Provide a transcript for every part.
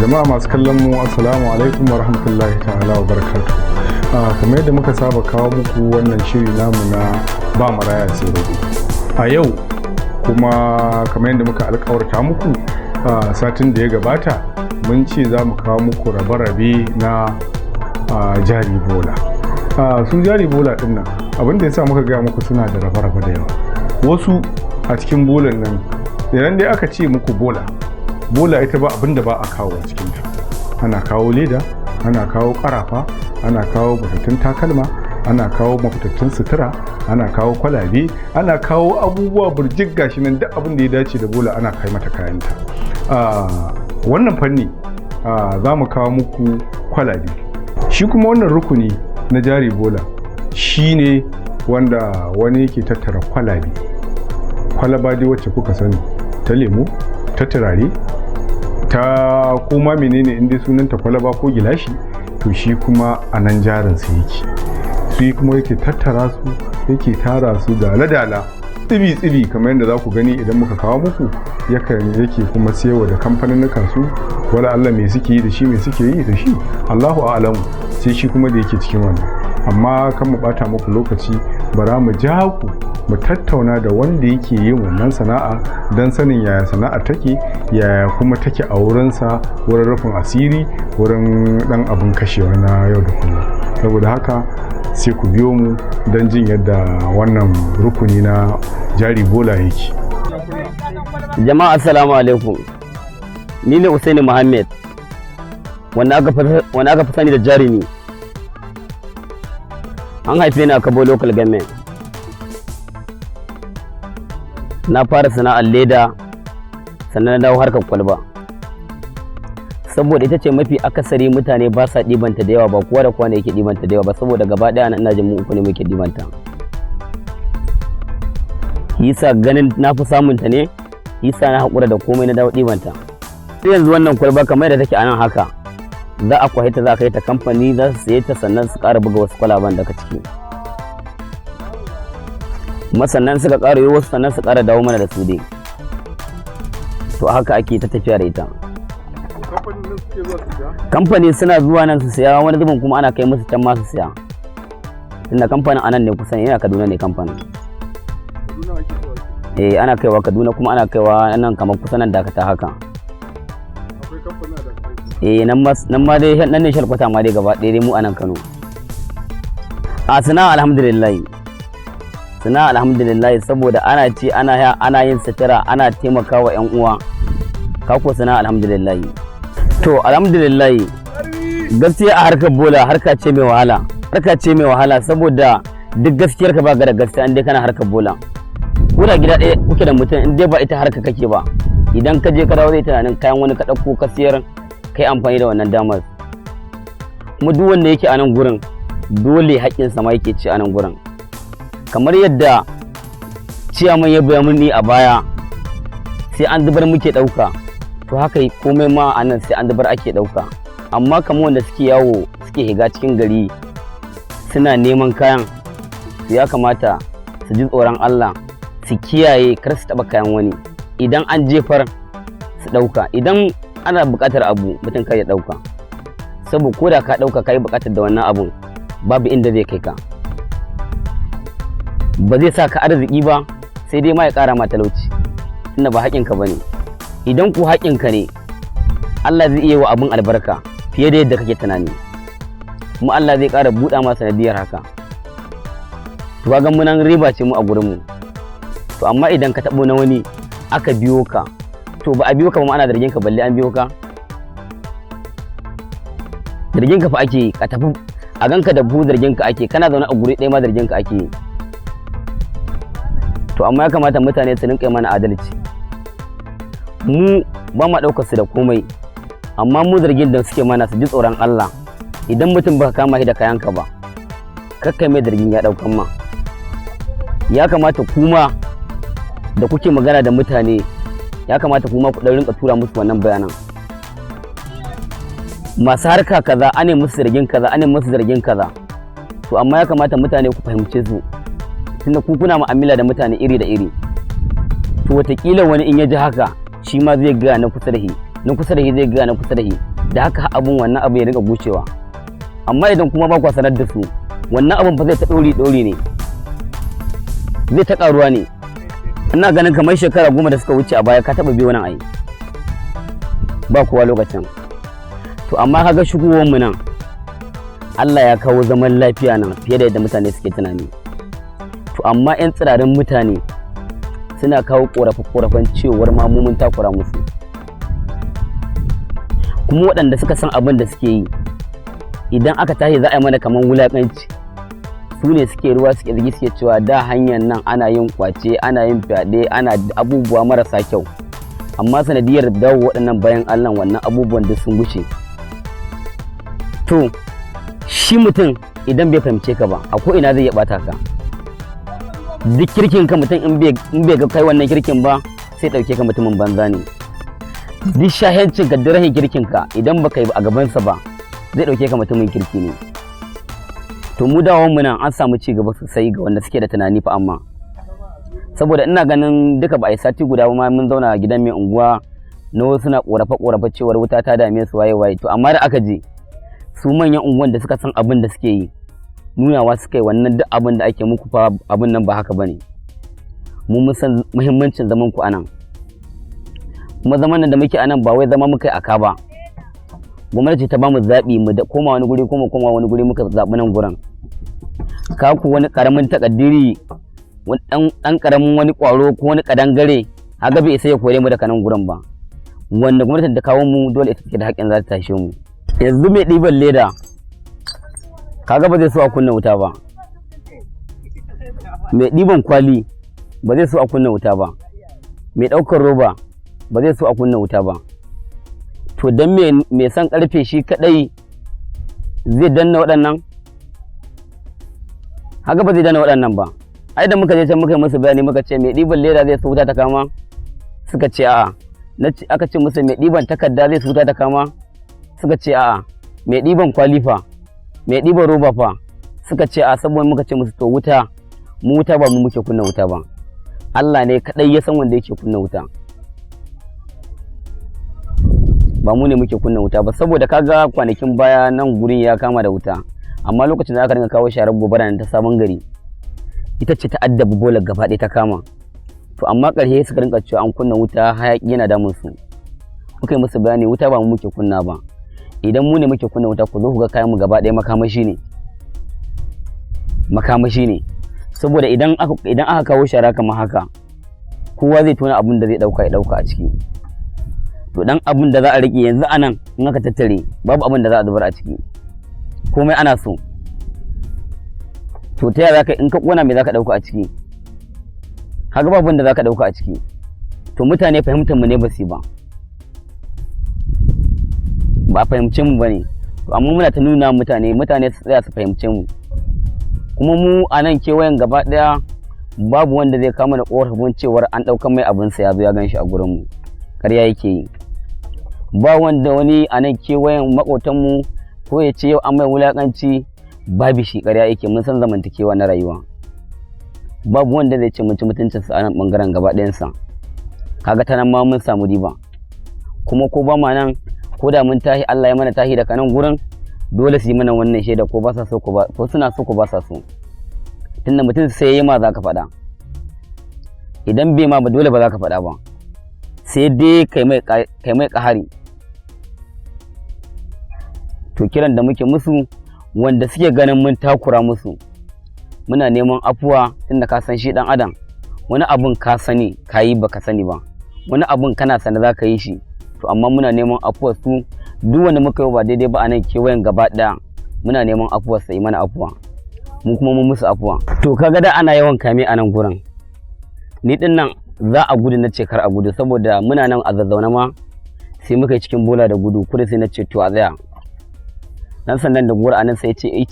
Jama'a masu kallon mu, assalamu alaikum wa rahmatullahi ta'ala wa barakatuh. Kamar yadda muka saba kawo muku wannan shiri namu na Ba Maraya Sai Rogo, a yau kuma kamar yadda muka alkawarta muku a satin da ya gabata, mun ce za mu kawo muku rabe-rabe na Jari Bola. Su Jari Bola din nan, abin da ya sa muka gaya muku suna da rabe-rabe da yawa, wasu a cikin bolan nan, idan dai aka ce muku bola, bola ita ba abin da ba a kawo a cikinta. Ana kawo leda, ana kawo karafa, ana kawo matattun takalma, ana kawo mafitattun sutura, ana kawo kwalabe, ana kawo abubuwa burjik. Gashi nan, duk abin da ya dace da bola ana kai mata kayanta. Wannan fanni za mu kawo muku kwalabe. Shi kuma wannan rukuni na Jari Bola shi ne wanda wani yake tattara kwalabe, kwalaba dai wacce kuka sani, ta lemo, ta turare, ta kuma menene, inda sunanta kwalaba ko gilashi, to shi kuma a nan jarinsa yake. Su kuma yake tattara su, yake tara su dala-dala, tsibi-tsibi, kamar yadda za ku gani idan muka kawo muku. Yakan yake kuma siyarwa da kamfanin su. Wala Allah me suke yi da shi, me suke yi da shi, Allahu a'lamu, sai shi kuma da yake cikin wannan. Amma kan mu bata muku lokaci, bara mu ja ku mu tattauna da wanda yake yin wannan sana'a don sanin yaya sana'a take, yaya kuma take a wurinsa, wurin rufin asiri, wurin dan abin kashewa na yau da kullum. Saboda haka sai ku biyo mu don jin yadda wannan rukuni na Jari Bola yake. Jama'a, assalamu alaikum. Ni ne Usaini Muhammad, wanda aka fi sani da Jarumi. An haife ni a Kabo Local Government. Na fara sana'ar leda, sannan na dawo harkar kwalba, saboda ita ce mafi akasari mutane ba sa ɗibanta da yawa. Ba kowa da kowa ne yake ɗibanta da yawa ba, saboda gaba ɗaya ina jin mu uku ne muke ɗibanta. Yasa ganin na fi samun ta ne yasa na haƙura da komai na dawo ɗibanta. Sai yanzu wannan kwalba kamar da take a nan haka, za a kwahe ta, za a kai ta kamfani, za su saye ta, sannan su ƙara buga wasu kwalaban daga ciki kuma, sannan suka ƙara yi wasu, sannan su ƙara dawo mana da su dai. To haka ake ta tafiya da ita. Kamfani suna zuwa nan su siya, wani zubin kuma ana kai musu can ma su siya, tunda kamfanin anan ne kusan, yana Kaduna ne kamfanin. Eh, ana kaiwa Kaduna kuma ana kaiwa nan kamar kusa nan Dakata haka. Eh, nan ma dai nan ne shalkwata ma dai gaba ɗaya dai mu anan Kano. A sana'a alhamdulillah, sana'a alhamdulillah, saboda ana ci, ana yin sutura, ana taimakawa yan uwa. Kako sana'a alhamdulillah. To alhamdulillah, gaskiya a harkar bola harka ce mai wahala, harka ce mai wahala, saboda duk gaskiyar ka ba ga da gaskiya in dai kana harkar bola. Ko da gida ɗaya kuke da mutum, in dai ba ita harka kake ba, idan ka je ka dawo zai tunanin kayan wani ka ɗauko ka siyar, kai amfani da wannan damar. Kuma duk wanda yake a nan gurin, dole haƙƙinsa ma yake ci a nan gurin. Kamar yadda ciyaman ya baya ni a baya, sai an zubar muke ɗauka, to haka komai ma a nan sai an zubar ake ɗauka. Amma kamar wanda suke yawo, suke higa cikin gari suna neman kayan, to ya kamata su ji tsoron Allah, su kiyaye kar su taɓa kayan wani. Idan an jefar su ɗauka, idan ana buƙatar abu mutum kar ya ɗauka, saboda ko da ka ɗauka ka yi buƙatar da wannan abun, babu inda zai kai ka, ba zai sa ka arziki ba, sai dai ma ya ƙara ma talauci, tunda ba haƙinka ba ne. Idan ku haƙinka ne, Allah zai iya wa abin albarka fiye da yadda kake tunani, kuma Allah zai ƙara buɗa ma sanadiyar haka. To kaga munan riba ce mu a gurin mu. To amma idan ka taɓo na wani aka biyo ka, to ba a biyo ka ba ma ana zargin ka, balle an biyo ka. Zargin ka fa ake. Ka tafi a ganka da buhu, zargin ka ake. Kana zaune a guri ɗaya ma, zargin ka ake. To amma ya kamata mutane su rinƙa mana adalci. Mu ba ma ɗaukar su da komai, amma mu zargin da suke mana, su ji tsoron Allah. Idan mutum baka kama shi da kayanka ba, kakkai mai zargin ya ɗaukan ma. Ya kamata kuma da kuke magana da mutane, ya kamata kuma ku ɗan rinka tura musu wannan bayanan. Masu harka kaza ane musu zargin kaza, ane musu zargin kaza. To amma ya kamata mutane ku fahimce su, tunda ku kuna mu'amala da mutane iri da iri. To wataƙila wani in ya ji haka, shi ma zai gaya na kusa da shi, na kusa da shi zai gaya na kusa da shi, da haka abun wannan abu ya rinka gucewa. Amma idan kuma ba kwa sanar da su, wannan abun fa zai ta ɗori ɗori ne, zai ta ƙaruwa ne. Ina ganin kamar shekara 10 da suka wuce a baya ka taɓa biyo nan, ai ba kowa lokacin. To amma kaga shigowar mu nan, Allah ya kawo zaman lafiya nan fiye da yadda mutane suke tunani. To amma 'yan tsirarin mutane suna kawo korafe-korafen cewar ma mu mun takura musu. Kuma waɗanda suka san abin da suke yi, idan aka tashi za a yi mana kamar wulaƙanci, su ne suke ruwa suke zigi, suke cewa da hanyar nan ana yin kwace, ana yin fyaɗe, ana abubuwa marasa kyau, amma sanadiyar dawo waɗannan bayan Allah, wannan abubuwan duk sun gushe. To shi mutum idan bai fahimce ka ba, a ko ina zai iya ɓata ka. Duk kirkin ka, mutum in bai ga kai wannan kirkin ba, sai ɗauke ka mutumin banza ne. Duk shahancin ka, duk rahin kirkin ka, idan baka yi a gabansa ba, zai ɗauke ka mutumin kirki ne. To mu dawon mu nan an samu ci gaba sosai ga wanda suke da tunani fa. Amma saboda ina ganin duka ba a yi sati guda ba ma mun zauna gidan mai unguwa, na wasu na korafe korafe cewar wuta ta dame su, waye waye. To amma da aka je, su manyan unguwan da suka san abin da suke yi, nunawa suka yi wannan duk abin da ake muku fa, abin nan ba haka bane. Mu mun san muhimmancin zaman ku anan, kuma zaman nan da muke anan ba wai zama muka yi aka ba. Gwamnati ta bamu zaɓi mu da koma wani guri, koma wani guri, muka zaɓi nan gurin. Ka ku wani ƙaramin takaddiri, wani ɗan ƙaramin wani ƙwaro ko wani ƙadangare haka bai isa ya kore mu daga nan gurin ba. Wanda gwamnati ta kawo mu, dole ita take da haƙƙin za ta tashe mu. Yanzu mai ɗiban leda, kaga ba zai so a kunna wuta ba. Mai ɗiban kwali ba zai so a kunna wuta ba. Mai ɗaukar roba ba zai so a kunna wuta ba. To don mai son ƙarfe shi kaɗai zai danna waɗannan? Haka ba zai danna waɗannan ba. Ai da muka je can muka yi musu bayani, muka ce mai ɗiban leda zai so wuta ta kama? Suka ce a'a. Aka ce musu mai ɗiban takarda zai so wuta ta kama? Suka ce a'a. Mai ɗiban kwali fa? Mai ɗiban roba fa? Suka ce a. Saboda muka ce musu to wuta, mu wuta ba mu muke kunna wuta ba, Allah ne kaɗai ya san wanda yake kunna wuta, ba mu ne muke kunna wuta ba. Saboda kaga kwanakin baya nan gurin ya kama da wuta, amma lokacin da aka dinga kawo sharar gobara ta Sabon Gari, ita ce ta addabi bolar gaba ɗaya ta kama. To amma ƙarshe suka rinka cewa an kunna wuta, hayaƙi yana damun su. Muka yi musu bayani, wuta ba mu muke kunna ba. Idan mu ne muke kunna wuta, ku zo ku ga kayan mu gaba ɗaya makamashi ne, makamashi ne. Saboda idan aka kawo shara kamar haka, kowa zai tona abin da zai ɗauka, ya ɗauka a ciki. To dan abin da za a rike yanzu anan, in aka tattare, babu abin da za a zubar a ciki, komai ana so. To ta yaya zaka, in ka kona, me zaka dauka a ciki? Kaga babu abin da zaka dauka a ciki. To mutane fahimtar mu ne ba su ba, ba fahimce mu bane. To amma muna ta nuna mutane, mutane su tsaya su fahimce mu. Kuma mu a nan kewayen gaba daya babu wanda zai kama da korafin cewar an ɗaukan mai abinsa ya zo ya gan shi a gurin mu. Ƙarya yake yi. Ba wanda wani a nan kewayen maƙotanmu ko ya ce yau an mai wulaƙanci, babu shi, ƙarya yake. Mun san zamantakewa na rayuwa. Babu wanda zai ce mun ci mutuncinsa a nan ɓangaren gaba ɗayansa. Kaga ta nan ma mun samu riba. Kuma ko ba ma nan, ko da mun tahi, Allah ya mana tahi daga nan gurin, dole su yi mana wannan shaida, ko ba sa so, ko suna so, ko ba sa so. Tunda mutum sai ya ma za ka faɗa, idan bai ma ba, dole ba za ka faɗa ba, sai dai kai mai ƙahari. To kiran da muke musu, wanda suke ganin mun takura musu, muna neman afuwa. Tunda ka san shi dan adam, wani abun ka sani ka yi baka sani ba, wani abun kana sani za ka yi shi. To amma muna neman afuwar su. Duk wanda muka yi ba daidai ba a nan kewayen gaba ɗaya, muna neman afuwar sa, yi mana afuwa, mu kuma mun musu afuwa. To kaga da ana yawan kame a nan gurin, ni din nan za a gudu, na ce kar a gudu, saboda muna nan a zazzauna ma, sai muka yi cikin bola da gudu kuda. Sai na ce to a tsaya. Dan sandan da gora anan sai ya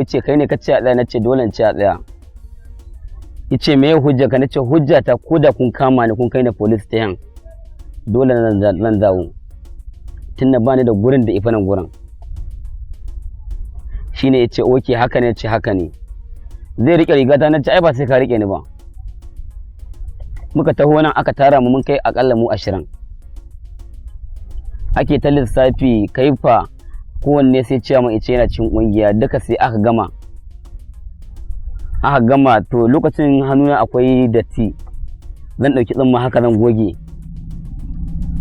ce kai ne ka ce a tsaya? Na ce dole in ce a tsaya. Yace me hujja ka? Nace hujja ta, ko da kun kama ni kun kai ni police station, dole nan dawo. Tunda ba ni da gurin da ifa nan gurin. Shine ya ce, "Okay, haka ne?" Ce, "Haka ne." Zai riƙe rigata, na ce, "Ai ba sai ka riƙe ni ba." Muka taho nan, aka tara mu, mun kai akalla mu 20. Ake ta lissafi, kaifa kowanne sai ciyaman ice yana cikin ƙungiya duka. Sai aka gama, aka gama. To, lokacin hannuna akwai datti, zan ɗauki tsimma haka zan goge,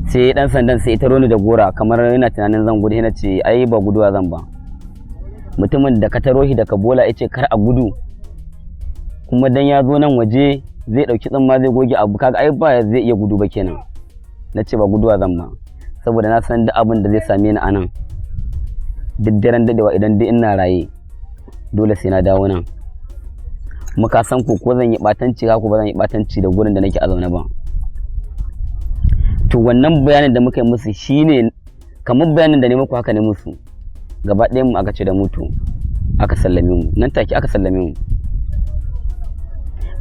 sai ɗan sandan sai ita ni da gora kamar yana tunanin zan gudu. Yana ce, "Ai ba guduwa zan ba. Mutumin da ka taro shi daga bola ya ce kar a gudu, kuma dan ya zo nan waje zai ɗauki tsimma zai goge abu, kaga ai ba zai iya gudu ba kenan." Na ce, "Ba guduwa zan ba, saboda na san duk abin da zai same ni a nan, duk daren daɗewa, idan dai ina raye, dole sai na dawo nan. Muka san ko ko zan yi ɓatanci ko ba zan yi ɓatanci da gurin da nake a zaune ba." To, wannan bayanin da muka yi musu shine kamar bayanin da ne muku, haka ne musu. Gaba ɗayan mu aka ce da mutu, aka sallame mu nan take, aka sallame mu.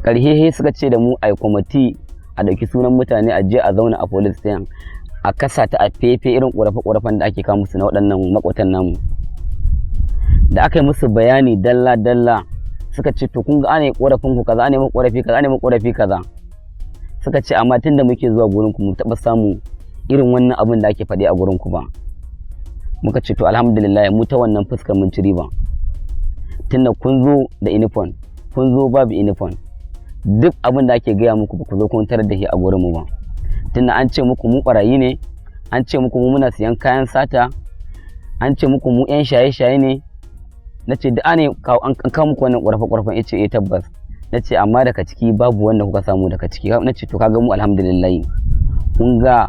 Ƙarshe suka ce da mu ai kwamiti, a ɗauki sunan mutane, a je a zauna a police station, a kasa ta a fefe irin ƙorafe-ƙorafen da ake kawo musu na waɗannan maƙotan namu. Da aka yi musu bayani dalla-dalla, suka ce, "To, kun ga ana ƙorafin ku kaza, ana yi ƙorafi kaza, ana yi ƙorafi kaza." Suka ce, "Amma tunda muke zuwa gurin ku, mu taɓa samu irin wannan abin da ake faɗi a gurin ku ba." Muka ce, "To, alhamdulillah, mu ta wannan fuskar mun ci riba, tunda kun zo da uniform, kun zo babu uniform, duk abin da ake gaya muku ba ku zo kun tarar da shi a gurin mu ba. Tunda an ce muku mu barayi ne, an ce muku mu muna siyan kayan sata, an ce muku mu yan shaye-shaye ne." Na ce, "Da ne an kawo muku wannan ƙorafe-ƙorafen?" Ya ce, "Eh, tabbas." Na ce, "Amma daga ciki babu wanda kuka samu daga ciki." Na ce, "To, kaga mu alhamdulillah, kun ga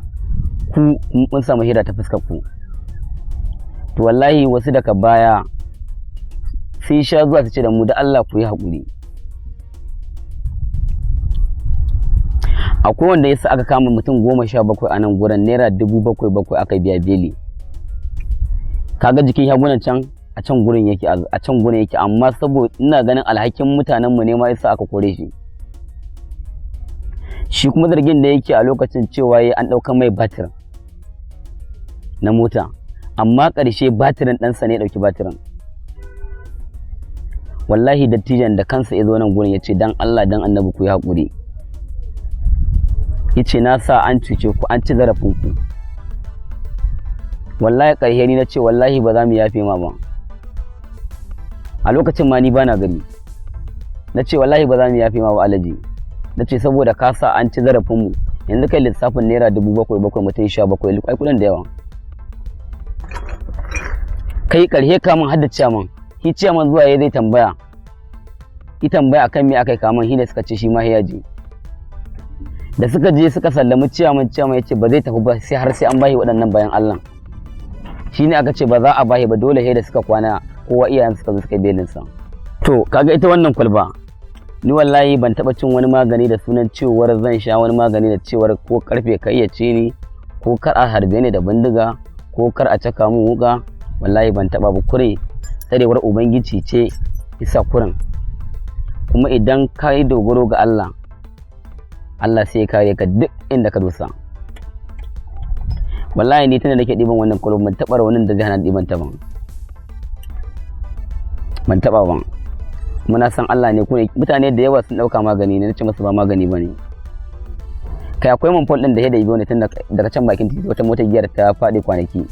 ku mun samu hira ta fuskar ku." To, wallahi wasu daga baya sun sha zuwa su ce da mu, da Allah ku yi haƙuri. Akwai wanda yasa aka kama mutum 17 a nan gurin, ₦7,700 aka biya beli. Kaga jikin shagunan can, a can gurin yake, a can gurin yake. Amma saboda ina ganin alhakin mutanen mu ne ma yasa aka kore shi. Shi kuma zargin da yake a lokacin cewa ya an ɗauka mai batir na mota, amma ƙarshe batirin ɗansa ne ya ɗauki batirin. Wallahi dattijan da kansa ya zo nan gurin ya ce, "Dan Allah, dan annabi, ku yi haƙuri." Ya ce, "Na sa an cuce ku, an ci zarafin ku." Wallahi ƙarshe ni na ce, "Wallahi ba za mu yafe ma ba." A lokacin ma ni bana gari. Na ce, "Wallahi ba za mu yafe ma ba, alaji." Na ce, "Saboda ka sa an ci zarafin mu. Yanzu kai lissafin ₦7,700, mutum 17, ai kuɗin da yawa." Kai ƙarshe kamun hadda ciyaman, shi ciyaman zuwa ya zai tambaya, yi tambaya akan me aka yi kamun shi ne. Suka ce shi ma ya je. Da suka je suka sallami ciyaman, ciyaman ya ce ba zai tafi ba sai har sai an bashi waɗannan bayan Allah. Shi ne aka ce ba za a bashi ba, dole sai da suka kwana, kowa iyayen suka zo suka yi belinsa. To, kaga ita wannan kwalba, ni wallahi ban taɓa cin wani magani da sunan cewar zan sha wani magani da cewar ko karfe kai ya ce ni, ko kar a harbe ni da bindiga, ko kar a caka mun wuka. Wallahi ban taɓa ba. Kure tsarewar Ubangiji ce isa kurin. Kuma idan ka yi dogaro ga Allah, Allah sai ya kare ka duk inda ka dosa. Wallahi ni tunda nake ɗiban wannan kwalba, ban taɓa raunin da zai hana ɗiban ta ba, ban taɓa ba. Muna san Allah ne. Kuma mutane da yawa sun ɗauka magani ne. Nace masu ba magani ba ne. Kai, akwai manfol ɗin da ya da ibo ne tun daga can bakin titi, wata motar giyar ta faɗi kwanaki,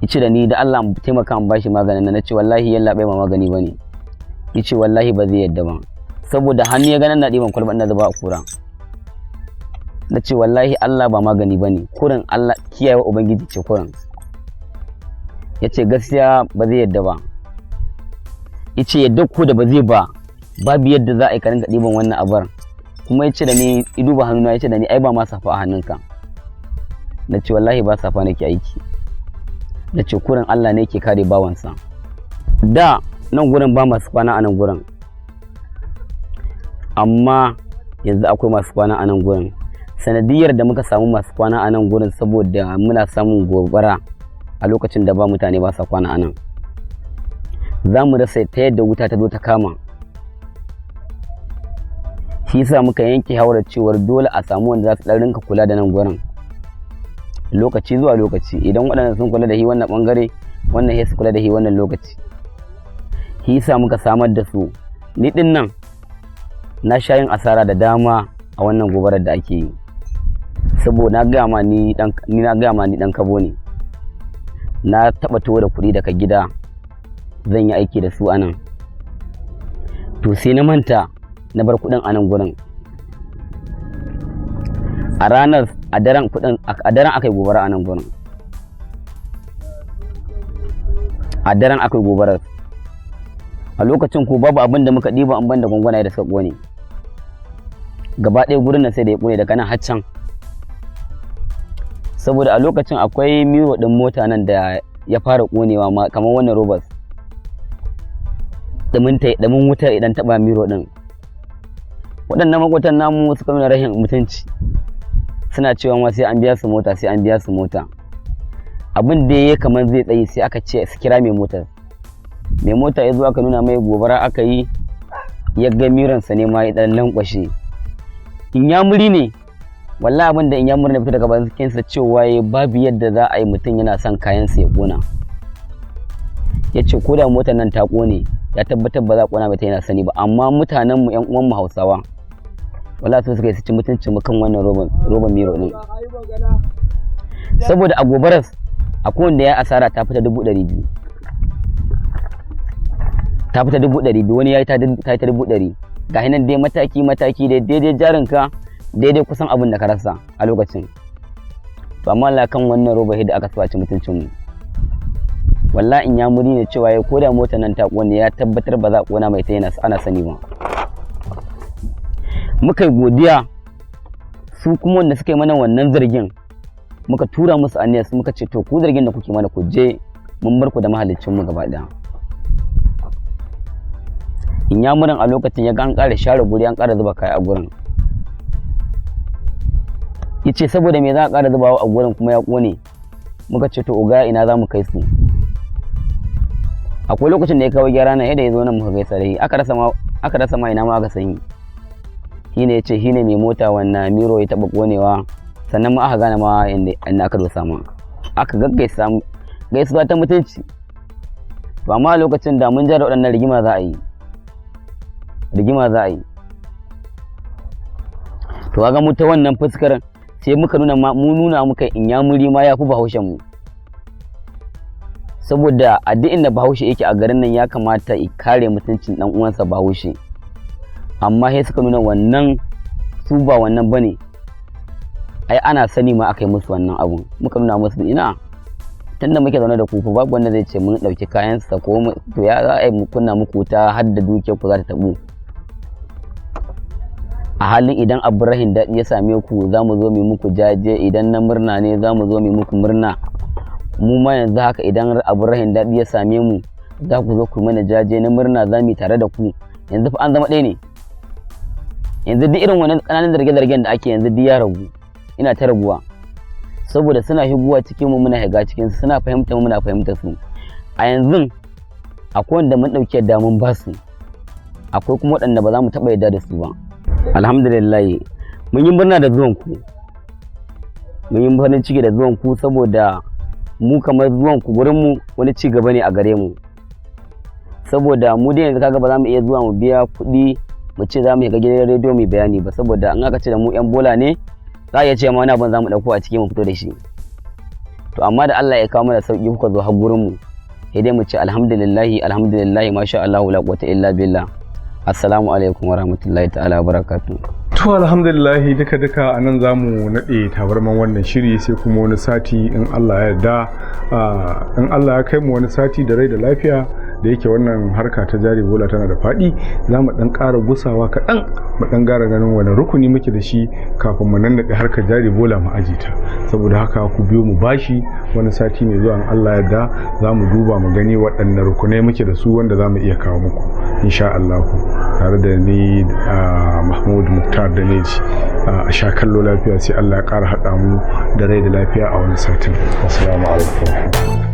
yace da ni da Allah mu taimaka mu bashi maganin nan. Nace, "Wallahi yalla bai ma magani bane." Yace wallahi ba zai yadda ba, saboda hannu ya ganin na ɗiban kwalba ina zuba a kura. Nace, "Wallahi Allah ba magani bane, kurin Allah kiyaye Ubangiji ce kurin." Yace gaskiya ba zai yadda ba. Yace yadda ko da ba zai ba, babu yadda za a yi ka rinka ɗiban wannan abar. Kuma yace da ni, i duba hannuna, yace da ni, "Ai ba ma safa a hannunka." Nace, "Wallahi ba safa nake aiki." Nace, "Kurin Allah ne yake kare bawansa." Da nan gurin ba masu kwana a nan gurin, amma yanzu akwai masu kwana a nan gurin. Sanadiyar da muka samu masu kwana a nan gurin, saboda muna samun gobara a lokacin da ba mutane ba sa kwana a nan, za mu rasa ta yadda wuta ta zo ta kama. Shi yasa muka yanke hawar cewar dole a samu wanda za su ɗan rinka kula da nan gurin. Lokaci zuwa lokaci, idan waɗannan sun kula da shi wannan ɓangare, wannan sai su kula da shi wannan lokaci. Shi yasa muka samar da su. Ni ɗin nan na sha yin asara da dama a wannan gobarar da ake yi, saboda na gaya ma ni dan ni na gaya ma ni dan kabo ne. Na taɓa taho da kuɗi daga gida zan yi aiki da su anan. To, sai na manta na bar kuɗin a nan gurin. A ranar, a daren kuɗin, a daren aka yi gobara a nan gurin. A daren aka yi gobarar. A lokacin ko babu abin da muka ɗiba an banda gwangwanaye da suka ƙone. Gaba ɗaya gurin nan sai da ya ƙone daga nan har can, saboda a lokacin akwai mirror ɗin mota nan da ya fara ƙonewa ma, kamar wannan robas ɗumin wutar idan taɓa mirror ɗin. Waɗannan maƙotan namu suka nuna rashin mutunci, suna cewa ma sai an biya su mota, sai an biya su mota. Abin da ya kamar zai tsayi, sai aka ce su kira mai motar. Mai mota ya zo, aka nuna mai gobara aka yi, ya ga mirrornsa ne ma ya ɗan lankwashe. Inyamuri ne wallahi. Abin da inyamuri ne fito daga bakinsa cewa ya babu yadda za a yi mutum yana son kayansa ya ƙona. Ya ce ko da motar nan ta ƙone, ya tabbatar ba za a ƙona mai ta yana sani ba. Amma mutanenmu, 'yan uwanmu Hausawa, wallahi su suka yi su ci mutuncin mu kan wannan roban mirror din, saboda a gobarar akwai wanda ya asara ta fita 200,000, ta fita 200,000. Wani ya yi ta ta 100,000. Ga nan dai mataki mataki dai, daidai jarinka, daidai kusan abin da ka rasa a lokacin. To, amma Allah kan wannan roba da aka so a ci mutuncin mu, wallahi inyamuri ne cewa ya ko da motar nan ta kone, ya tabbatar ba za a kona mai ta yana ana sani ba. Muka yi godiya. Su kuma wanda suka yi mana wannan zargin, muka tura musu aniyar su, muka ce to, ku zargin da kuke mana, ku je, mun bar ku da mahaliccin mu gaba daya. Inyamurin a lokacin ya ga an ƙara share guri, an ƙara zuba kaya a gurin, yace saboda me za a ƙara zubawa a gurin kuma ya ƙone? Muka ce to oga, ina za mu kai su? Akwai lokacin da ya kawo gyara nan, yadda ya zo nan muka gaisa da shi, aka rasa ma ina ma aka sanyi. Shine yace shine mai mota wannan mirror ya taba konewa. Sannan ma aka gane ma inda aka dosa, ma aka gaggaisa gaisuwa ta mutunci. To, amma lokacin da mun jara waɗannan, rigima za a yi, rigima za a yi. To, kaga mu ta wannan fuskar sai muka nuna ma mu nuna muka inyamuri ma ya fi Bahaushen mu, saboda a duk inda Bahaushe yake a garin nan, ya kamata ya kare mutuncin dan uwansa Bahaushe. Amma sai suka nuna wannan su ba wannan bane, ai ana sani ma aka yi musu wannan abun. Muka nuna musu ina tunda muke zaune da ku, babu wanda zai ce mun ɗauki kayansa ko to ya za a yi mu kunna muku wuta har da dukiyar ku za ta tabu? A halin idan abu rahin daɗi ya same ku, za mu zo mu muku jaje. Idan na murna ne, za mu zo mu muku murna. Mu ma yanzu haka, idan abu rahin daɗi ya same mu, za ku zo ku mana jaje, na murna za mu yi tare da ku. Yanzu fa an zama ɗaya ne. Yanzu duk irin wannan ƙananan zarge-zargen da ake yanzu duk ya ragu, ina ta raguwa, saboda suna shigowa cikin mu, muna shiga cikin su, suna fahimta mu, muna fahimta su. A yanzu akwai wanda mun ɗauki yadda mun ba su, akwai kuma waɗanda ba za mu taɓa yadda da su ba. Alhamdulillah, mun yi murna da zuwan ku, mun yi farin ciki da zuwan ku, saboda mu kamar zuwan ku gurin mu wani ci gaba ne a gare mu. Saboda mu dai yanzu kaga ba za mu iya zuwa mu biya kuɗi mu ce za mu shiga gidan rediyo mu bayani ba, saboda an aka ce da mu yan bola ne, za a iya ce ma wani abin za mu ɗauko a ciki mu fito da shi. To, amma da Allah ya kawo mana sauki kuka zo har gurin mu, sai dai mu ce alhamdulillahi, alhamdulillahi, masha Allah, la quwwata illa billah. Assalamu alaikum wa rahmatullahi ta'ala wa barakatuh. To, alhamdulillah, duka duka a nan za mu naɗe tabarman wannan shiri, sai kuma wani sati in Allah ya yarda, in Allah ya kai mu wani sati da rai da lafiya. Da yake wannan harka ta jari bola tana da faɗi, za mu ɗan ƙara gusawa kaɗan, mu ɗan ƙara ganin wani rukuni muke da shi kafin mu nannaɗe harkar jari bola mu aje ta. Saboda haka ku biyo mu bashi wani sati mai zuwa, in Allah ya yarda, za mu duba mu gani waɗanne rukunai muke da su wanda za mu iya kawo muku insha Allah. Tare da ni Mahmud Muktar Daneji, a sha kallo lafiya, sai Allah ya ƙara haɗa mu da rai da lafiya a wani satin. Assalamu alaikum.